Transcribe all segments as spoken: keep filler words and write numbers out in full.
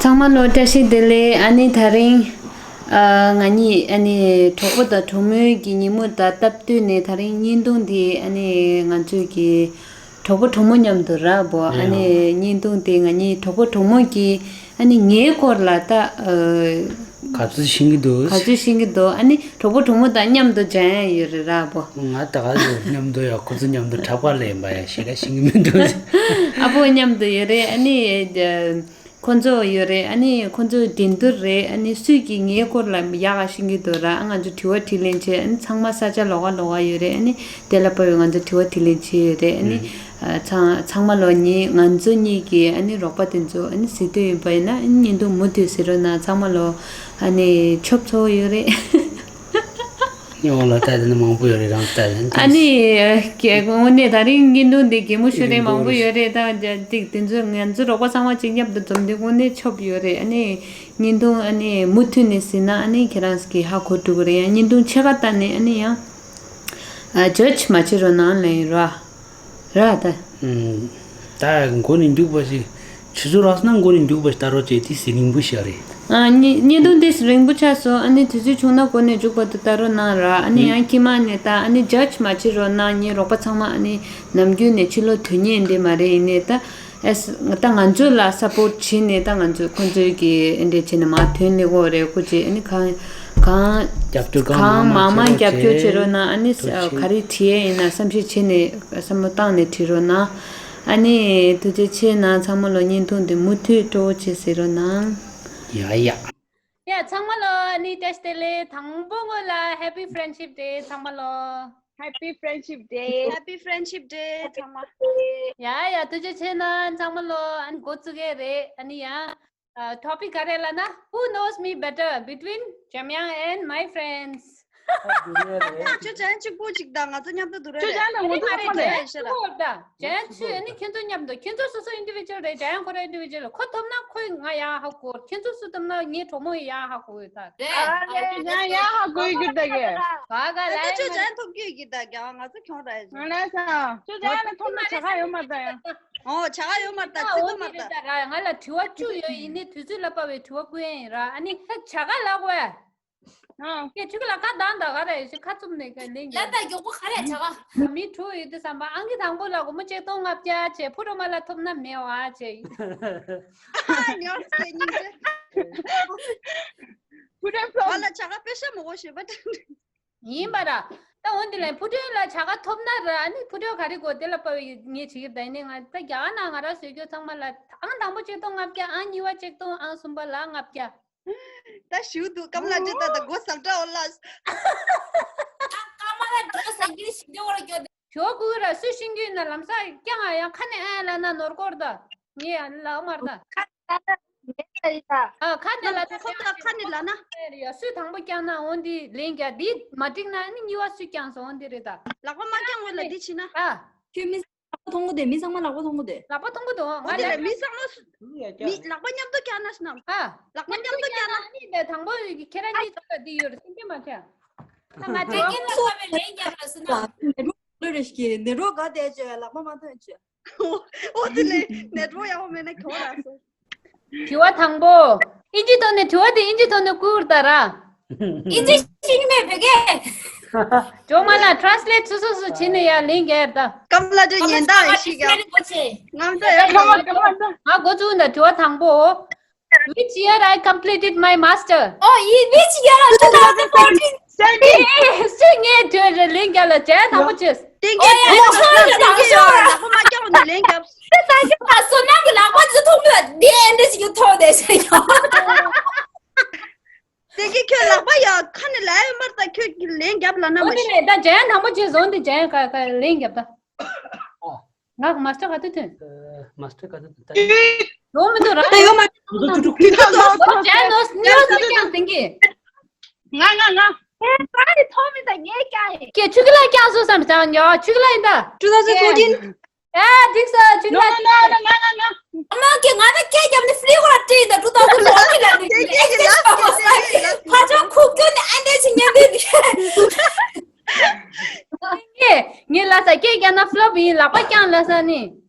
ཚང་མ་ལོ་བཀྲ་ཤིས་བདེ་ལེགས། ཨ་ནི་ད་རིང་ཨ་ང་གཉིས་ཨ་ནི་གྲོགས་པོ་དང་གྲོགས་མོའི་གི་ཉིན་མོ་དང་སྟབས་བསྟུན་ནས་ད་རིང་བརྙན་ཐུང་དེ་ཨ་ནི་ང་ཚོའི་གི་གྲོགས་པོ་གྲོགས་མོ་མཉམ་དུ་ར་བོ། ཨ་ནི་བརྙན་ཐུང་དེ་ང་གཉིས་གྲོགས་པོ་གྲོགས་མོ་གི་ཨ་ནི་ངའི་སྐོར་ལ་ད་ཨ་ག་ཚོད་ཤེས་ཀྱི་འདུག་ག་ཚོད་ཤེས་ཀྱི་འདུག་ཨ་ནི་གྲོགས་པོ་གྲོགས་མོ་དང་མཉམ་དུ་སྦྱང་ཡ་ཡོད་རེད་ར་བོ། ང་ད་ག་ཚོད་མཉམ་དུ་ཡ་ཁོ་ཚོ་མཉམ་དུ་གྲྭ་པ་ལས་པ་ཡ་ཞེ་དྲག་ཤེས་ཀྱི་མི་འདུག་ཨ་བོ་མཉམ་དུ་ཡོད་རེད། ཨ་ནི་ཁོ་ཚོ་ཡོད་རེད། ཨ་ནི་ཁོ་ཚོ་འགྲན་བསྡུར་རེད། ཨ་ནི་སུས་ཀྱིས་ངའི་སྐོར་ལ་ཡག་ག་ཤེས་ཀྱི་འདུག་ར། ཨ་ང་ཚོ་དྲི་བ་དྲིས་ལན་བྱས། ཨ་ནི་ཚང་མ་ས་ཆ་ལོགས་ཀ་ལོགས་ཀ་ཡོད་རེད། ཨ་ནི་དེ་ལ་དཔག་པའི་ང་ཚོ་དྲི་བ་དྲིས་ལན་བྱས་ཡོད་རེད། ཨ་ནི་ཨ་ཚང་ཚང་མ་ལོ་གཉིས་ང་ཚོ་གཉིས་ཀྱི་ཨ་ནི་རོགས་པ་དེ་ཚོ་ཨ་ནི་གཟིགས་འདོད་ཡོད་པ་ཡིན་ན་ཨ་ནི་བརྙན་ཐུང་མུ་མཐུད་གཟིགས་རོགས་གནང་། ཚང་མ་ལོ་ཨ་ནི་ཆོབ་ཚོ་ཡོད་རེད། ཡོང་ལ་ལྟ་དེ་ནི་མང་པོ་ཡོད་རེད། རང་ལྟ་དེ་ནི་ཨ་ནི་གལ་དངོས་གནས་ད་རིང་བརྙན་ཐུང་འདི་གད་མོ་ཤོར་མཁན་མང་པོ་ཡོད་རེད། ད་ཅིག་དེ་ཚོ་ང་ཚོ་རོགས་པ་ཚང་མ་གཅིག་མཉམ་དུ་འཛོམས་དུས་དངོས་གནས་ཆོབ་ཡོད་རེད། ཨ་ནི་བརྙན་ཐུང་ཨ་ནི་མུ་མཐུད་ནས་གཟིགས་ན་ཨ་ནི་ཁྱེད་རང་གིས་ཧ་གོ་འགྲོ་གི་རེད། ཡང་བརྙན་ཐུང་ཕྱེད་ཀ་ལྟ་ནས་ཨ་ནི་ཡང་ཇཇ་མ་བྱེད་རོགས་གནང་ལབ་ཡིན་ར། ར་ད། ཨུམ། ད་མགོ་ནས་མཇུག་བར་ཞིག་ཆུ་ཚོད་རག་སོང་ན་མགོ་ནས་མཇུག་བར་ཞིག་ལྟ་རོགས་བྱེད། དེ་ཟི་རིང་པོ་ཞིག་རེད། ཨ་ནི་བརྙན་ཐུང་དེ་རིང་པོ་ཆགས་སོང་། ཨ་ནི་དུས་ཚོད་བྱུང་ན་མགོ་ནས་མཇུག་བར་དུ་ལྟ་རོགས་གནང་ར། ཨ་ནི་ཡང་དཀྱིལ་མ་ནས་ད་ཨ་ནི་ཇཇ་མ་བྱེད་རོགས་གནང་། ངའི་རོགས་པ་ཚང་མ་ཨ་ནི་ནམ་རྒྱུན་ནས་ཕྱི་ལོགས་ཐོན་མཁན་འདི་མ་རེད། ཡིན་ནའི་ད་ཨེས་ད་ང་ཚོ་ལ་སཔོར་ཊི་བྱེད་ནས་ད་ང་ཚོས་ཁོང་ཚོའི་གི་ཨེ་འདྲས་བྱས་ནས་མར་ཐོན་ལེ་གོ་རེད། ཁོ་ཅིག་ཨ་ནི་གང་གང་རྒྱབ་སྐྱོར་གང་གང་མང་མང་མང་རྒྱབ་སྐྱོར་བྱེད་རོགས་གནང་། ཨ་ནི་ཐུགས་རྗེ་ཆེ། ག་རེ་བྲིས་ཡས་ཡིན་ན་བསམ་ཤེས་བྱས་ནས་བསམ་བློ་བཏང་ནས་བྲིས་རོགས་གནང་། ཨ་ནི་ཐུགས་རྗེ་ཆེ་གནང་། ཚང་མ་ལོ་བརྙན་ཐུང་འདི་མུ་མཐུད་སྤྲོ་བོ་བྱེད་ཟེར་རོགས་གནང་། ཡ་ཡ། ཡ་ཚང་མ་ལོ་ཨ་ནི་བཀྲ་ཤིས་བདེ་ལེགས། དང་པོ་ངོས་ལ་Happy Friendship Day ཚང་མ་ལོ། Happy Friendship Day. Happy Friendship Day ཚང་མ། ཡ་ཡ་ཐུགས་རྗེ་ཆེ་གནང་། ཚང་མ་ལོ་ཨ་ནི་འགོ་བཙུགས་ཡས་རེད། ཨ་ནི་ཡ། ཨ་ཊོ་པིག་ག་རེ་ལབ་ན། Who knows me better between འཇམ་དབྱངས་and my friends? ཁྱོད་ཅན་གཅིག་པོ་གཅིག་དང་ང་ཚོ་མཉམ་དུ་འདུག་རེད། ཁྱོད་ཅན་ལ་ངོ་ཨ་ནི་མ་རེད། ཅན་གཅིག་པོ་ད་ཅན་ཚོས་ཨ་ནི་ཁྱེད་ཚོ་མཉམ་དུ། ཁྱེད་ཚོ་སོ་སོ་ཨིན་ཌི་བི་ཇུ་ཨལ་རེད། འཇམ་དབྱངས་ཁོ་རང་ཨིན་ཌི་བི་ཇུ་ཨལ། ཁོ་ཐོབ་ན་ཁོས་ང་ཡག་ཧ་གོ། ཁྱེད་ཚོ་སུ་ཐོབ་ན་ངའི་གྲོགས་མོ་ཡག་ཧ་གོ་ཡོད་ད། རེད། ཨ་རེད། ང་ཡག་ཧ་གོ་ཡི་གི་ད་གི། ག་ག་ལ་ཁྱོད་ཅན་ཐོབ་གི་གི་ད་གི། ང་ཚོ་གྱོང་ར་ཡོད། ང་ལ་ས་ཁྱོད་ཅན་ཐོབ་ན་ཆ་ག་ཡོད་མ་ད་ཡ། ཨོ་ཆ་ག་ཡོད་མ་རེད་ད། ཨོ་ཙི་ཏོ་མ་རེད་ད། ད་ར་ང་ལ་དྲི་བ་བཅུ་ཡོད། ཡིན་ནའི་དུས་ཚོད་ལ་དཔག་པའི་དྲི་བ་བཀོད་ཡིན་ར། ཨ་ནི་ད་བྱ་དགའ་ལ་གོ་ཡ། ཨ་ཁྱེད་ཆུ་གི་ལ་ཁ་དང་ད་ག་ར་ཡོད་ཤི་ཁ་བཙུམ་ནས་ཀ་ལེན་ལ་ད་མགྱོགས་པོ་ག་རེ་བྱ་དགའ། མི་དྲུག་ཡོད་དུས་བསམ་པ་ཨང་ཀི་དང་པོ་ལ་སྒོར་མོ་ཆིག་སྟོང་ལྔ་བརྒྱ་བྱས། ཕུ་རོ་མ་ལ་ཐོབ་ན་མེད་བ་བྱས། ཉོར་སེ་སྙིང་རྗེ། ཕུ་རོ་ཕོ་ལ་བྱ་དགའ་པེ་ཤ་མོ་གོ་ཞེས་པ། ཡིན་པ་ར། ད་འོན་ཏེ་ལན་ཕུ་ཏྲོན་ལ་བྱ་དགའ་ཐོབ་ན་ར། ཨ་ནི་ཕུ་ཏྲོན་ག་རེ་དགོས་དེ་ལ་དཔག་པའི་ངས་བྱེད་ཀྱི་ད། ཡིན་ནའི་ང་ད་རྒྱ་གར་ནང་ང་ར་བཟོས་རྒྱུ་ཚང་མ་ལ་ཨང་དང་པོ་ཆིག་སྟོང་ལྔ་བརྒྱ། ཨང་གཉིས་པ་ཆིག་སྟོང་། ཨང་གསུམ་པ་ལ་ལྔ་བརྒྱ། ད་ཞུ་འདུག་ཀམ་ལ་ཅི་ད་ད་གོ་སམ་ཏྲ་འོ་ལ། ཨ་ཀ་མ་ལ་འགྲོ་ས་གི་ཞིག་འདི་འོ་ལ་སྐྱོ་དེ། ཞོ་ཀུ་ར་སུ་ཤིང་གི་ན་ལམ་སང་ཀྱང་ཡང་ཁ་ནས་ཨ་ལ་ན་ནོར་སྐོར་ད། ངས་ལ་མར་ད། ཨ་ཁ་ནས་ལ་ན་ཁ་ནས་ལ་ན་ཁ་ནས་ལ་ན། ཡ་སུས་དང་པོ་བསྐྱངས་ན་འོ་འདི་ལན་རྒྱག་འདི་མ་འགྲིག་ན་ནི་གཉིས་པ་སུས་བསྐྱངས་སོང་འོ་འདི་རེད་ད། ལག་པ་མ་བསྐྱངས་འོ་ལ་འདི་བྱིན་ན། ཨ། ཁྱོད་མི་ཚང་མ་ལག་པ་མཐོང་གི་འདུག་མི་ཚང་མ་ལག་པ་མཐོང་གི་འདུག་ང་འོ་འདི་ལ་ལ་མི་ཚང་མ་མི་ལག་པ་མཉམ་དུ་བསྐྱངས་ན་ཤི་ནམ། ཨ། ལག་པ་མཉམ་དུ་བསྐྱངས་ན། ནི་དེ་དང་པོ་ཁྱེད་རང་གཉིས་ཚོ་ལ་འདི་ཡོད་རེད་སེམས་ཅན་མ་ཁྱེད། ད་ང་དེ་ངས་ལག་པ་ལན་རྒྱག་ལ་སུ་ན། ནེ་རོ་ལོ་རེ་ཞིག་ནེ་རོ་ག་དེ་ཅོ་ཡ་ལག་པ་མ་མཐོང་ཅོ། འོ་དེ་ལས་ནེ་ཊི་ཝརཀ་ཡག་པོ་མེད་ན་གྱོང་རག་སོང་། དྲི་བ་དང་པོ། ཨིན་ཇི་ཐོག་ནས་དྲི་བ་དེ་ཨིན་ཇི་ཐོག་ནས་བསྐུར་ད་ར། ཨིན་ཇི་ཤེས་ཀྱི་མེད་བོད་སྐད། ཇོ་མ་ལ་ཊ་རན་སི་ལེཊ་སོ་སོ་སོ་བྱས་ནས་ཡར་ལེན་གྱི་ད། ཀམ་ལ་ཏྲ་ཉན་ད་ཨེ་ཤི་ག་ང་ཚོ་ཡར་ཀམ་ལ་ཀམ་ལ་ང་འགོ་བཙུགས་ད། དྲི་བ་དང་པོ། Which year I completed my master? Oh, in which year? Two thousand fourteen. སུས་ངའི་དྲི་བ་རེ་ལན་རྒྱག་ལ་བྱས་དང་པོ་བྱས། ཏིང་ཀེ་ཨོ་ཡ་ཡ་ཆོ་ཡ་ལག་པ་ཆོ་ཡ་ལག་པ་མ་བཀྱག་ནས་ལན་རྒྱབ། དེ་ས་ཞིག་ད་བསོད་ནམས་ཀྱི་ལག་པ་ཅིག་ཐོགས་མོད་འདི་ཨེ་འདྲ་ཞིག་ཐོགས་བསྡད་ཤག་ཡ། ཏིང་ཀེ་ཁྱོད་ལག་པ་ཡ་ཁ་ནས་ལ་ཡོད་མར་ད་ཁྱོད་ཀྱི་ལན་རྒྱབ་ལ་ན་མ་ཤེས། ད་ཇན་དང་པོ་བྱས་བཟོ་འདི་ཇན་ག་ག་ལན་རྒྱབ་ད། ང་མ་སི་ཊར་ག་དུས་ཐོན། མ་སི་ཊར་ག་དུས་ཐོན་ད། ཡོང་མི་འདུག་ར། ད་ཡོང་མ་འདུག་ད་ཡོང་མ་འདུག་ཇན་ནོ་སི་ནོ་སི་ཀྱང་ཏིང་ཀེ་ང་ང་ང་། ཨེ་ང་ནི་ཐོག་མི་ད་ངས་ཀྱང་ཡིན། ཀྱེ་ཆུ་གི་ལ་ཀྱང་སོ་སམ་ཅང་ཉོ་ཆུ་གི་ལ་ཡིན་ད། Two thousand fourteen. ཨ་འགྲིག་སོ་ཆུ་གི་ལ། ང་ང་ང་ང་། ཨ་མ་ཀྱེ་ང་ད་སྐད་རྒྱབ་ནི་ཧྥི་རི་གོ་ལ་བྲིས་ཡིན་ད། Two thousand fourteen ལ་ནི་ཀྱེ་ཀྱེ་ཀྱེ་ལ་ཀྱེ་ཀྱེ་ལ། ཕ་ཆོ་ཁུག་ཀྱོ་ནི་ཨ་འདྲས་ཆི་ཉན་དེ་དེ། ངས་ངས་ལ་ས་སྐད་རྒྱབ་ན་ཕི་ལོབ་ཡིན། ལག་པ་བརྐྱངས་ལ་ས་ནི།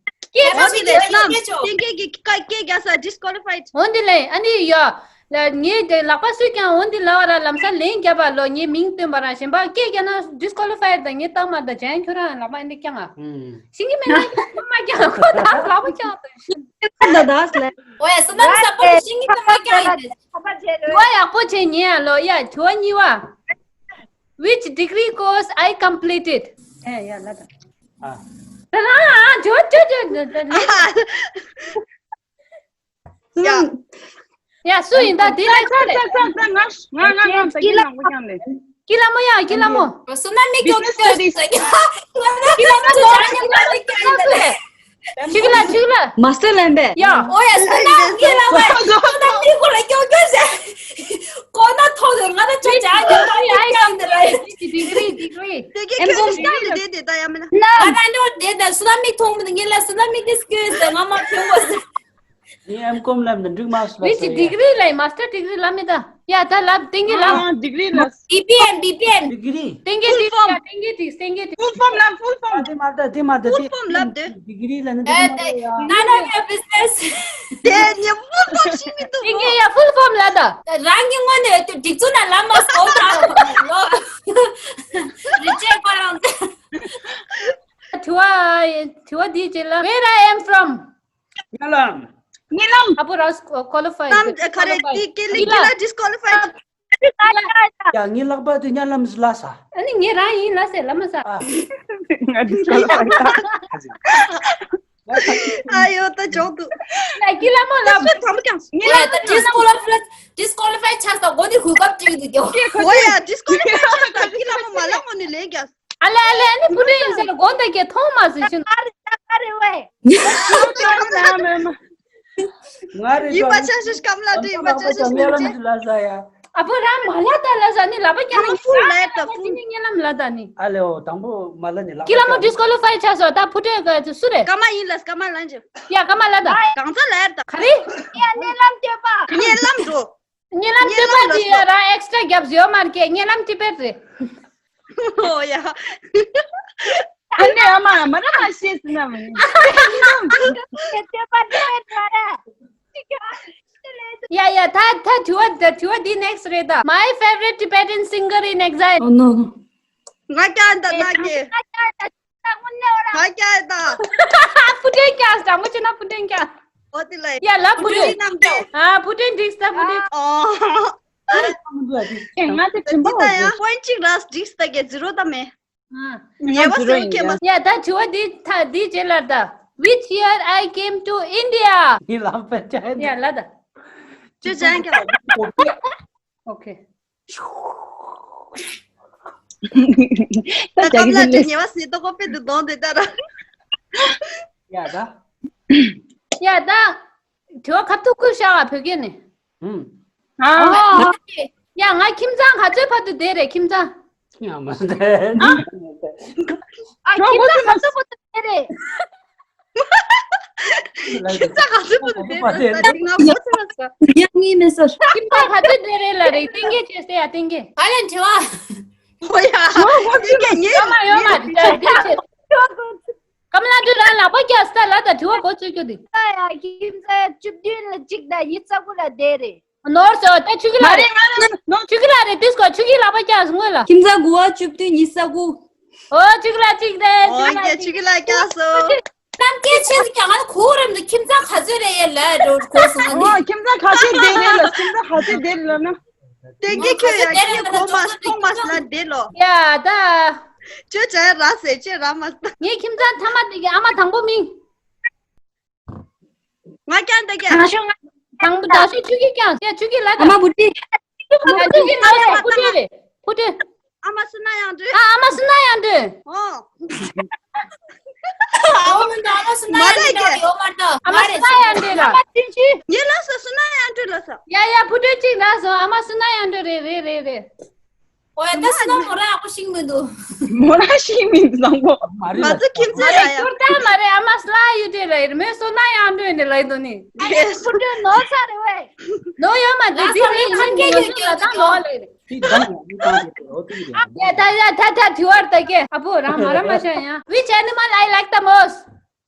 སྐད་ ཨོ་དེ་ལས་སྣམ་སྐད་ཆོ། ཏིང་ཀེ་གི་སྐད་རྒྱག་ས་disqualified། འོན་ཏེ་ལས་ཨ་ནི་ཡ། ལ་ངས་དེ་ལག་པ་སུས་ཀྱང་འོན་ཏེ་ལ་བ་ར་ལམ་སང་ལན་བརྒྱབ་པ་ལོ། ངས་མིང་བཏོན་པ་རང་གཞན་པ་སྐད་རྒྱག་ན་disqualified། ད་ངས་བཏང་མ་ད་ཇན་ཁྱོད་རང་ལག་པ་ཨ་ནི་རྐྱང་ཨ། ཤིང་གི་མེད་ན་མ་རྐྱང་ཁོ་ད་ལག་པ་རྐྱང་ད། ད་ད་ལ། ཨོ་ཡ་སོ་ནམ་ས་པོ་ཤིང་གི་མ་རྐྱང་ཡིན། དྲི་བ་ཡག་པོ་བྱས་ཉན་ཡ་ལོ། ཡ་དྲི་བ་གཉིས་པ། Which degree course I completed? ཨེ་ཡ་ལ་ད། ཨ། ད་ལ་ཨ་ཇོ་ཇོ་ཇོ་ཇོ་ཇོ། ཡ། ཡ་སུ་ཡིན་ད་དེ་ལ་ཚར་རེད། ཚར་ཚར་ཚར། ང་ང་ང་ང་ད་ཀི་ལ་མོ་ཀྱང་ལེ། ཀི་ལ་མོ་ཡ་ཀི་ལ་མོ། སོ་ན་མི་ཀྱོག་ཀྱོག་ཟེར་ཡ། ང་ན་ཀི་ལ་མོ་ཀྱོག་ཀྱོག་ཟེར་ཡ། ཆིག་ལ་ཆིག་ལ། མ་སྟེར་ལན་པས། ཡ། ཨོ་ཡ་སོ་ན་ཀི་ལ་མོ་སོ་ན་མི་ཁོ་ལ་ཀྱོག་ཀྱོག་ཟེར། ཀོ་ན་ཐོག་ཟེར། ང་ན་ཅོ་ཇ་ཀྱོག་ཀྱོག་ཀྱོག་ཀྱོག་ཟེར། ཌི་གི་རི་ཌི་གི་རི། དེ་གི་ཁྱོད་ཀྱི་ཤ་ལི་དེ་དེ་ད་ཡ་མེ་ན། ང་ད་ནོ་དེ་ད་སོ་ན་མི་ཐོང་མི་ངེ་ལ་སོ་ན་མི་དེ་སྐྱོ་ཟེར། ང་མ་ཐོང་བ་ཟེར། ངས་ཨེམ་ཀོམ་ལབ་ནས་འགྲིག་མ་སོང་ལ། ཝི་ཆི་ཌི་གི་རི་ལ་མ་སྟར་ཌི་གི་རི་ལ་མི་ད། ཡ་ད་ལབ་ཏིང་གི་ལབ། ཨ་ཌི་གི་རི་ལ། བི་པི་ཨེམ། བི་པི་ཨེམ། ཌི་གི་རི། ཏིང་གི་ཏིག་ཡ་ཏིང་གི་ཏིག་ཏིང་གི་ཏིག་ཕུལ་ཕོམ་ལབ། ཕུལ་ཕོམ། དེ་མ་ད་དེ་མ་ད་ཕུལ་ཕོམ་ལབ་དེ། ཌི་གི་རི་ལ་ནི་དེ་མ་ད་ཡ། None of your business. དེ་ཉེ་ཕུལ་ཕོམ་ཤི་མི་འདུག་ཏིང་གི་ཡ་ཕུལ་ཕོམ་ལ་ད། རང་གི་ངོས་ནས་སྒྲིག་འཛུགས་ནང་ལབ་མ་སོང་ད། རི་ཅེག་པ་རང་། དྲི་བ་དྲི་བ་འདི་བྱེད་ལ། Where I am from. ཉ་ལམ། ཉ་ལམ། ཨ་པོ་རང་ཀོ་ལི་ཕའི། ནམ་ག་རེ་ཏི་ཀེ་ལི་ཀི་ལ་ཌི་སི་ཀོ་ལི་ཕའི། ཡ་ངའི་ལག་པ་དེ་ཉ་ལམ་ལ་ས། ཨ་ནི་ངས་རང་ཡིན་ལ་ཟེར་ལ་མ་ས། ང་ཌི་སི་ཀོ་ལི་ཕའི། ཨ་ཡོ་ད་ཇོག་ཏུ། ན་ཀི་ལ་མོ་ལ་མོ་ད་མོ་ཀྱང་ཉ་ལམ་ད་ཌི་སི་ཀོ་ལི་ཕའི། ཌི་སི་ཀོ་ལི་ཕའི་ཆགས་ས་གོ་ནི་གོ་སྐབས་ཅིག་འདུག་ཀྱང་། ཨོ་ཡ་ཌི་སི་ཀོ་ལི་ཕའི་ཆགས་ས་ཀི་ལ་མོ་མ་ལ་ངོ་ནི་ལས་ཀྱང་། ཨ་ལེ་ཨ་ལེ། ཨ་ནི་བུ་ཏྲེ་ཡིན་ཟེར་དགོངས་དག་གི་མཐོང་མ་ཟེར་ཤུ། ཨ་རེ་ཨ་རེ་ཝེ། ང་རེ་ཡིན་པ་ཆ་ཤས་སྐམ་ལ་འདྲི་ཡིན་པ་ཆ་ཤས་མི་འདྲི། ཨ་པོ་རང་མ་ལ་ད་ལ་ཟ་ནི་ལ་པ་ཀྱང་ཕུལ་ཕུལ་ལ་ད་ཕུལ། ཉེ་ལམ་ལ་ད་ནི། ཨ་ལེ་ཨོ་དང་པོ་མ་ལ་ནི་ལ་ཀི་ལ་མོ་ཌི་སི་ཀོ་ལི་ཕའི་ཆགས་སོ། ད་བུ་ཏྲེ་ག་སུ་རེད། ཀ་མ་ཡིན་ལ་ཀ་མ་ལ་འཇུ། ཡ་ཀ་མ་ལ་ད། གང་ཚ་ལ་ད། ག་རེ། ཉེ་ལམ་སྟོད་པ། ཉེ་ལམ་འགྲོ། ཉེ་ལམ་ཉེ་ལམ་ལ་ཊི་པེཊ་ཡ་ར་ཨེག་སི་ཊ་རྒྱབ་ཟེར་ཡོད་མ་རེད་ཀྱེ། ཉེ་ལམ་ཊི་པེཊ་རེད། ཨོ་ཡ། ཨ་ནེ་ཨ་མ་མ་ར་མ་ཤེས་ཟིན་ན་མ་ཡིན། ཡ་ཡ་ད་ད་དྲི་བ་ད་དྲི་བ་འདི་ནེག་སི་རེད་ད། My favorite Tibetan singer in exile. Oh no. ང་ཀྱང་ད་ན་ཀྱེ། ང་ཀྱང་ད། ཕུ་ཏྲེན་ཀྱང་དྲང་མོ་བྱས་ན་ཕུ་ཏྲེན་ཀྱང་། ཨོ་དེ་ལ་ཡ་ལ་ཕུ་ཏྲེན། ཨ་ཕུ་ཏྲེན་འགྲིག་ས་ཕུ་ཏྲེན། ཨོ། ང་དེ་དྲན་པ་འདི་ད་ཡ་པོ་ཡིན་ཊི་གཅིག་རག་འགྲིག་ས་ད་གེ་ཛི་རོ་ད་མེད། ཉེ་བ་སེ་ཁེ་མ། ཡ་ད་དྲི་བ་འདི་ད་འདི་རྗེས་ལ་ད། Which year I came to India? ཡ་ལ་ད། ཅོ་ཅན་ཀྱང་། Okay. ད་ཀམ་ལ་ཏྲེ་ཉེ་བ་སི་ཏོ་ཀོ་པེ་དུ་དོང་དེ་ད་ར། ཡ་ད། ཡ་ད། དྲི་བ་ཁ་ཐུག་ཁུར་ཤ་བ་བོད་སྐད་ནས། ཧུམ། ཨ། ཡ་ང་ཁྱིམ་ཚང་ག་ཚོད་བར་དུ་བསྡད་རེད་ཁྱིམ་ཚང་། ཡ་མ་བསྡད། ཨ་ཁྱིམ་ཚང་ག་ཚོད་བར་དུ་བསྡད་རེད། ཁྱིམ་ཚང་ག་ཚོད་བར་དུ་བསྡད་རེད་ཟེར་ང་མོ་ཚོ་ལ་ཟེར། ཡང་ངའི་མི་ཟེར། ཁྱིམ་ཚང་ག་ཚོད་བསྡད་རེད་ལ་རེད་ཏིང་གེ་བྱས་ཏེ་ཡ་ཏིང་གེ། ཨ་ལན་དྲི་བ། ཨོ་ཡ། ཏིང་གེ་ངའི་ཡོད་མ་ཡོད་མ་འདི་ཆེ། ཀམ་ལ་དུ་རང་ལག་པ་རྒྱག་སྟ་ལ་ད་དྲི་བ་གོ་ཚོད་རྒྱུ་དེ། ཡ་ཁྱིམ་ཚང་བཅུ་བདུན་ལ་གཅིག་དང་ཉི་ཤུ་རྩ་དགུ་ལ་བསྡད་རེད། ནོར་སོ་ད་ཆུ་གི་ལ་རེད། ཆུ་གི་ལ་རེད་དུས་སྐོར་ཆུ་གི་ལག་པ་རྒྱག་སོང་ངོས་ལ། ཁྱིམ་ཚང་དགུ་བ་བཅུ་བདུན་ཉི་ཤུ་རྩ་དགུ། ཨོ་ཆུ་གི་ལ་གཅིག་རེད་ཆུ་གི་ལ་རྒྱག་སོང་། གནམ་སྐྱེས་ཆེན་གྱི་ང་ལ་གོ་རམ་དུ་ཁྱིམ་ཚང་ག་ཚོད་རེད་ཡ་ལ་འགྲོ་གོ་སོང་ནི། ཨོ་ཁྱིམ་ཚང་ག་ཚོད་བསྡད་རེད་ལ་ཁྱིམ་ཚང་ག་ཚོད་བསྡད་རེད་ལ་ན། དེ་གི་ཁྱོད་ཡ་ཁྱི་གོ་མ་ཐོང་མ་ལ་བསྡད་ལོ། ཡ་ད། ཁྱོད་བྱ་ཡ་ར་ཟེར་ཁྱོད་ར་མ་ས། ངའི་ཁྱིམ་ཚང་ཐ་མ་དེ་གི་ཨ་མ་དང་པོ་མིང་། ང་ཀྱང་འདི་ཀྱང་། ང་ཤོང་ང་། དང་པོ་ད་ཤོ་ཆུ་གི་ཀྱང་ཡ་ཆུ་གི་ལ་ཨ་མ་བུ་ཏི། ང་ཆུ་གི་ནོར་ས་བུ་ཏི་རེད་བུ་ཏི། ཨ་མ་སུ་ན་ཡང་འདྲི། ཨ་ཨ་མ་སུ་ན་ཡང་འདྲི། ཨོ། ཨ་མ་ན་ཨ་མ་སུ་ན་ཡང་འདྲི་ཡོད་མ་ད། ཨ་མ་སུ་ན་ཡང་འདྲི་ལ། ཨ་མ་ཅིན་ཅི། ངེ་ལ་ས་སུ་ན་ཡང་འདྲི་ལ་ས། ཡ་ཡ་བུ་ཏི་ཅིག་ལ་སོ་ཨ་མ་སུ་ན་ཡང་འདྲི་རེད་རེད་རེད་རེད། ཨོ་ཡ་ད་སུ་ན་མོ་ར་ཡག་པོ་ཤིང་མི་འདུག་མོ་ར་ཤིང་མི་འདུག་བཟང་པོ། མ་རེད་ང་ཚོ་ཁྱིམ་མཚེས་ལ་ཡ། ཁྱོད་ད་མ་རེད་ཨ་མ་སུ་ལ་ཡུ་ཏེ་ལ་ཡིར་མོས་སོ་ན་ཡང་འདྲི་ནི་ལ་ཡི་དོ་ནི། ཨ་ལེ་ཁུ་འདྲི་ནོར་ས་རེད་བས། ནོ་ཡོད་མ་འདི་འདི་ནི་ཡིན་ནི་ཡོད་ལ་ད་ནོ་ལེ། ཡ་ད་ཡ་ད་ད་དྲི་བར་ད་ཀེ་ཨ་བུ་རང་མ་ར་མ་ཤ་ཡ། Which animal I like the most?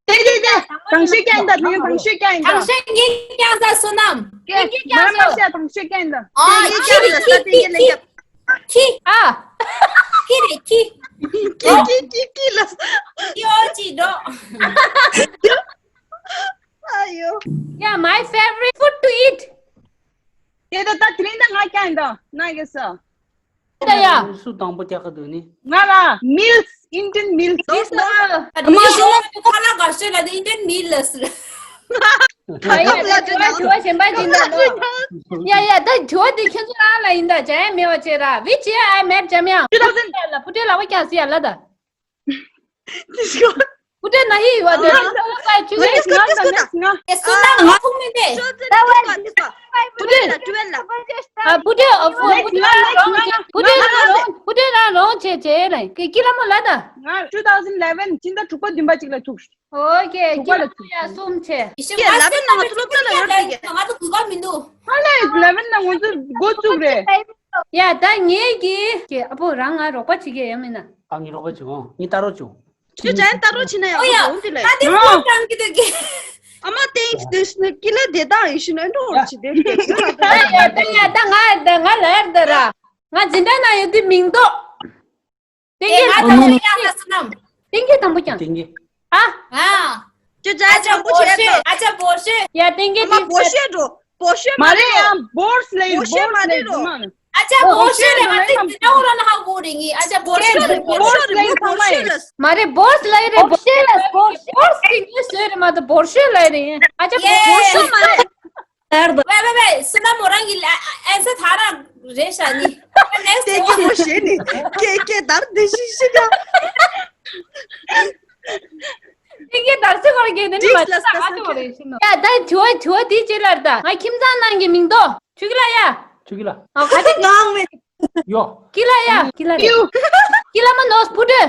དེ་དེ་དེ། དང་ཤོས་རྐྱང་ཡིན་ད། དེ་ཡང་དང་ཤོས་རྐྱང་ཡིན་ད། དང་ཤོས་ངས་རྐྱང་ས་བསོད་ནམས། ངས་རྐྱང་ས། དང་ཤོས་རྐྱང་ཡིན་ད། ཨ། ཁྱི་རེད། ཁྱི་ཁྱི་ཁྱི་ཁྱི། ཁྱི། ཨ། ཁྱི་རེད་ཁྱི། ཁྱི་ཁྱི་ཁྱི་ཁྱི་ལ། ཡོ་ཅི་འགྲོ། ཨ་ཡོ། Yeah, my favorite food to eat. དེ་ད་ད་དེ་རིང་ད་ང་རྐྱང་ཡིན་ད། ན་གེ་སོ། ད་ཡ། སུ་དང་པོ་རྒྱག་གི་འདུག་ནི། ང་ལ་མིལ་སི། ཨིན་ཌི་ཡན་མིལ་སི། མ་ཤོ་ཁ་ལ་ག་ཤོད་ལ་དེ་ཨིན་ཌི་ཡན་མིལ་ལ་ཟེར། ཡ་ཡ། དྲི་བ་དྲི་བ་གཞན་པ་ཅིག་འདུག་ནོ། ཡ་ཡ། ད་དྲི་བ་དེ་ཁྱེད་ཚོ་རང་ལ་ཡིན་ད། འཇམ་དབྱངས་མེད་པ་བྱས་ར། Which year I met འཇམ་དབྱངས། Two thousand ལ་བུ་ཁྲིད་ལག་པ་བརྐྱངས་ཟེར་ཡ་ལ་ད། དེ་ཤོ། བུ་ཁྲིད་ན་ཧི་ཡོད་དེ། ང་ང་ང་ང་ང་ང་། ཨེ་སུ་ན་ང་ཐུག་མིན་ཏེ། ད་བ་བུ་ཁྲིད། ཨ། བུ་ཁྲིད། ཨ། བུ་ཁྲིད་རང་རོང་བུ་ཁྲིད་རང་རོང་བུ་ཁྲིད་རང་རོང་བྱས་བྱས་ལ་ཀི་ཀི་ལ་མོ་ལ་ད། ང་two thousand eleven ཕྱི་ཟླ་དྲུག་པ་བདུན་པ་ཅིག་ལ་ཐུག་ཨོ་ཀེ། དྲུག་པ་ལ་ཐུག་ཡ་གསུམ་བྱས། ཡ་eleven ནང་ང་ཚོ་སློབ་གྲྭ་ལ་ཡོད་རེད། ང་ཚོ་གོ་སྐབས་མི་འདུག་ཧ་ལས་eleven ནང་ང་ཚོ་འགོ་བཙུགས་རེད། ཡ་ད་ངེད་ཀྱི་ཀི་ཨ་ཕོ་རང་ང་རོགས་པ་བྱེད་ཀྱི་ཡོད་མིན་ན། ཨ་ངའི་རོགས་པ་བྱེད་འོང་། ངའི་ལྟ་རོགས་བྱེད་འོང་། ཁྱོད་ཅན་ལྟ་རོགས་བྱེད་ན་ཡག་པོ་འོང་དེ་ལས། ཨོ་ཡ། ད་དེ་ཧོ་ཀྲང་གི་དེ་གི། ཨ་མ་ཏེང་ཏེ་ཤི་ནི་ཀི་ལ་དེ་དང་ཡིན་ཤི་ནི་འགྲོ་བར་བྱེད་དེ་སྐད་ཆ་ལ་དེ། ཡ་ཡ་ད་ཡ་ད་ང་ད་ང་ལ་ཡར་ད་ར། ང་འཛིན་གྲྭ་ན་ཡོད་དུས་མིང་འདོགས། ཏེང་གེ་ང་དང་པོ་ཡང་ལ་སུ་ནམ། ཏེང་གེ་དང་པོ་ཀྱང་། ཏེང་གེ། ཨ། ཨ། ཅོ་ཅ་ཅ་བོ་ཤེ། ཨ་ཅ་བོ་ཤེ། ཡ་ཏེང་གེ་ཨ་མ་ཏེང་བོ་ཤེ་འགྲོ། བོ་ཤེ་མ་མ་རེད་རེད་རོ། ཡ་བོར་སི་ལེ་བོ་ཤེ་བོར་སི་མ་ལེ་རེད་རོ། མ་ཨ་ཅ་བོ་ཤེ་རེད་མ་རེད། འདི་འདྲ་བོ་ལ་ན་ཧ་གོ་རེད་ངི། ཨ་ཅ་བོ་ཤེ་རེད། བོ་ཤེ་རེད། བོ་ཤེ་རེད། མ་རེད། བོར་སི་ལེ་རེད། བོ་ཤེ་ལ་བོ་ཤེ། བོར་སི་གི་ངོས་བཟོས་རེད་མ་གཏོགས་བོ་ཤེ་ལེ་རེད། ཨ་ཅ་བོ་ཤེ་མ་རེད། ལར་དུ། ཝེ་ཝེ་ཝེ། སུ་ན་མོ་རང་གི་ཨན་སར་ཐ་ར་རེད་ཤ་ནི། ནེགསི་ཊི་ཏེ་ཀེ་མོ་ཤེ་ནི། ཀེ་ཀེ་དར་དེ་ཤི་ཤི་ཀ་ཏེ་ཀེ་དར་སི་ཁོར་གེ་ནི་མ་ཅིག་ལ་ཨ་ཏོ་རེད་ཤི་ནོ། ཡ་ད་ཐུ་བ་ཐུ་བ་དེ་ཅི་ལར་ད། ང་ཁྱིམ་ཚང་ནང་གི་མིང་ཏོ། ཆུ་གི་ལ་ཡ། ཆུ་གི་ལ། ཨ་ཁ་ཅིག་ནང་མེད། ཡོ། ཀི་ལ་ཡ། ཀི་ལ་རེད། ཀི་ལ་མ་ནོར་བུ་ཏྲེ།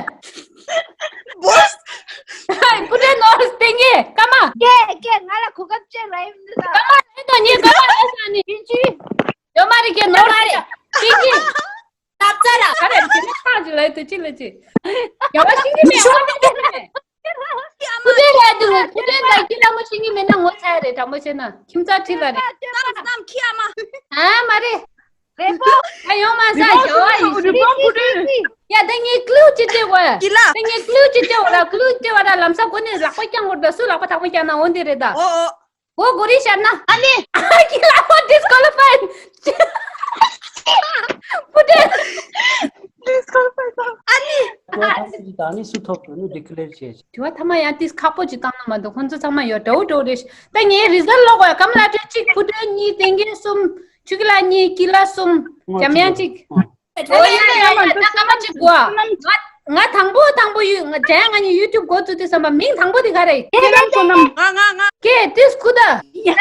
བོས། བུ་ཏྲེ་ནོར་ཏེང་གེ་ཀ་མ། ཀེ་ཀེ་ང་ལ་གོ་སྐབས་ཅིག་རག་ཡིན་ད། ཀ་མ་རེད་དོ་ཉེ་ཀ་མ་རེད་ས་ནི་ཡིན་ཅི། ཡོ་མ་རེད་ཀེ་ནོར་མ་རེད། ཏེང་གེ། ཏབ་ཙ་ར། ཨ་རེ་ཅི་ནི་ཁ་ཅིག་ལ་ཡོད་དོ་ཅི་ལ་ཅི། ཡོ་མ་ཤིང་གི་མེད་ཨ་མ་ཏེང་གེ་མེད། བུ་ཏྲེ་ལ་དུ་བུ་ཏྲེ་ད་ཀི་ལ་མ་ཤིང་གི་མེད་ན་ངོ་ཚ་རེད་དྲང་མོ་བྱས་ན་ཁྱིམ་ཚང་ཁྲི་ལ་རེད། ཨ་མ་རེད། རེད་པོ། ཨ་ཡོང་མ་ས་རི་བོང་བྱ་བ་ཡིན་ཤི། རི་བོང་བུ་ཏྲེ། ཡ་ད་ངས་ཀླུ་ཅི་སྤྲད་གོ་ཡ། ཀི་ལ། ད་ངས་ཀླུ་ཅི་སྤྲད་གོ་ར་ཀླུ་སྤྲད་བ་ར་ལམ་སང་གོ་ནས་ལག་པ་བརྐྱང་གོ་ར་སུ་ལག་པ་ཐག་པ་བརྐྱང་ན་འོ་འདི་རེད་ད། ཨོ་ཨོ། གོ་གོ་རི་ཤར་ན། ཨ་ནི། ཀི་ལ་ཧོ་ཌིས་ཀོ་ལི་ཕའི། བུ་ཏྲེ། ཨ་ནི། ད་ནི་སུ་ཐོབ་ཐུབ་ནི་ཌི་ཀི་ལེར་བྱས། དྲི་བ་ཐ་མ་ཡང་ཏིས་ཁག་པོ་ཅིག་བཏང་ན་མ་འདུག་ཁོང་ཚོ་ཚང་མ་ཡོད་འདྲ་བོ་འདྲ་བོ་རེད། ད་ངའི་རི་ཛལ་ལོག་གོ་ཡ་ཀམ་ལ་ཏྲེ་གཅིག་བུ་ཏྲེ་གཉིས་ཏེང་གེ་གསུམ། ཆུ་གི་ལ་གཉིས་ཀི་ལ་གསུམ། འཇམ་དབྱངས་གཅིག་ཨོ་ཡ་ཡ་ཡ་ཡ་ད་ཀ་མ་གཅིག་གོ་ང་ང་དང་པོ་དང་པོ་ཡུ་ང་འཇམ་དབྱངས་ང་གཉིས་ཡུ་ཊུབ་འགོ་བཙུགས་དུས་ཙམ་པ་མིང་དང་པོ་དེ་ག་རེད། ཀེ་ལམ་བསོད་ནམས། ང་ང་ང་། ཀེ་ཏིས་ཁུ་ད། ཡ་ཡ་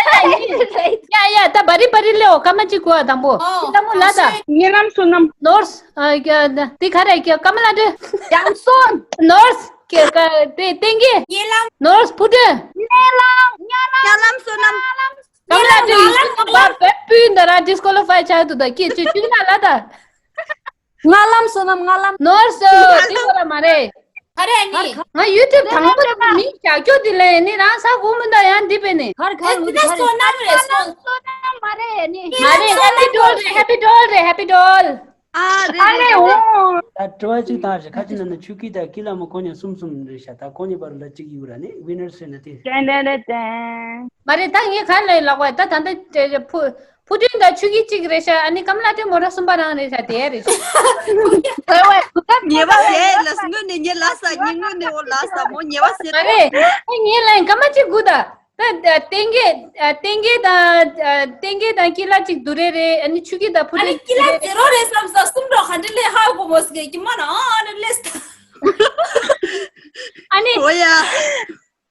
ཡ་ད་བ་རི་བ་རི་ལེའོ་ཀ་མ་གཅིག་གོ་དང་པོ། ཨོ། ཀི་ལ་མོ་ལ་ད། ཉེ་ལམ་བསོད་ནམས། ནོར་སི། ཨ་དེ་ག་རེད་ཀ་མ་ལ་དྲི། ཡང་སོན། ནོར་སི། ཀེ་ཀ་དེ་ཏེང་གེ། ཉེ་ལམ། ནོར་སི་བུ་ཏྲེ། ཉེ་ལམ་ཉེ་ལམ། ཉེ་ལམ་བསོད་ནམས། ཀམ་ལ་ཏྲེ་ཡུ་ཊུབ་པ་བེ་པུ་འདི་ར་ཌིས་ཀོ་ལི་ཕའི་ཆགས་འདུག་ད་ཀི་ཅི་ཅི་ན་ལ་ད། ང་ལམ་བསོད་ནམས་ང་ལམ། ནོར་སི་འདི་ཁོ་ལ་མ་རེད། ག་རེ་ནི། ང་ཡུ་ཊུབ་དང་པོ་དང་མིང་བཞག་རྒྱུ་འདི་ལས་ནི་རང་ས་གོ་མི་འདའ་ཡང་འདི་པས་ནི། གར་གར་ཨེ་འདི་ན་བསོད་ནམས་རེད་བསོད། བསོད་ནམས་མ་རེད་ནི། མ་རེད། ཧེ་པི་ཌོལ་རེད། ཧེ་པི་ཌོལ་རེད། ཧེ་པི་ཌོལ། ཨ་རེད་རེད་རེད། ད་དྲི་བ་གཅིག་བཏང་ཞིག་ཁ་ཅིག་ན་ན་ཆུ་ཀི་དང་ཀི་ལ་མོ་ཁོ་གཉིས་གསུམ་གསུམ་རེད་ཤག་ད་ཁོ་གཉིས་བར་ལ་གཅིག་ཡོད་ར་ནི་ཝི་ནར་སི་ཡོད་ན་དེ། ཏན་ཏན་ཏན་ཏན། མ་རེད་ད་ངས་ག་ལ་ལག་པ་ད་ད་ད་ཕུ་ཕུ་ཏུན་ད་ཆུ་ཀི་གཅིག་རེད་ཤག་ཨ་ནི་ཀམ་ལ་ཏྲེ་མོ་ར་གསུམ་པ་རང་རེད་ཤག་དེ་རེད་ཤག་ངེས་པ་ཟེར་ལ་སྔོན་ནས་ངས་ལ་ས་ངས་སྔོན་ནས་འོ་ལ་ས་མོ་ངེས་པ་ཟེར། མ་རེད་ངས་ལན་ག་མ་གཅིག་དགུ་ད། ད་ད་ཏེང་གེ་ཨ་ཏེང་གེ་དང་ཨ་ཏེང་གེ་དང་ཀི་ལ་གཅིག་དུ་རེ་རེ། ཨ་ནི་ཆུ་ཀི་དང་ཕུ་ཨ་ནི་ཏེ་ཀི་ལ་ཟེ་རོ་རེད་བསམ་ས་གསུམ་འགྲོ་ག་འདྲ་ལས་ཧ་གོ་མོ་སི་གེ་ཀི་མ་ན་ཨ་ནི་ལེས་ད། ཨ་ནི་ཨོ་ཡ།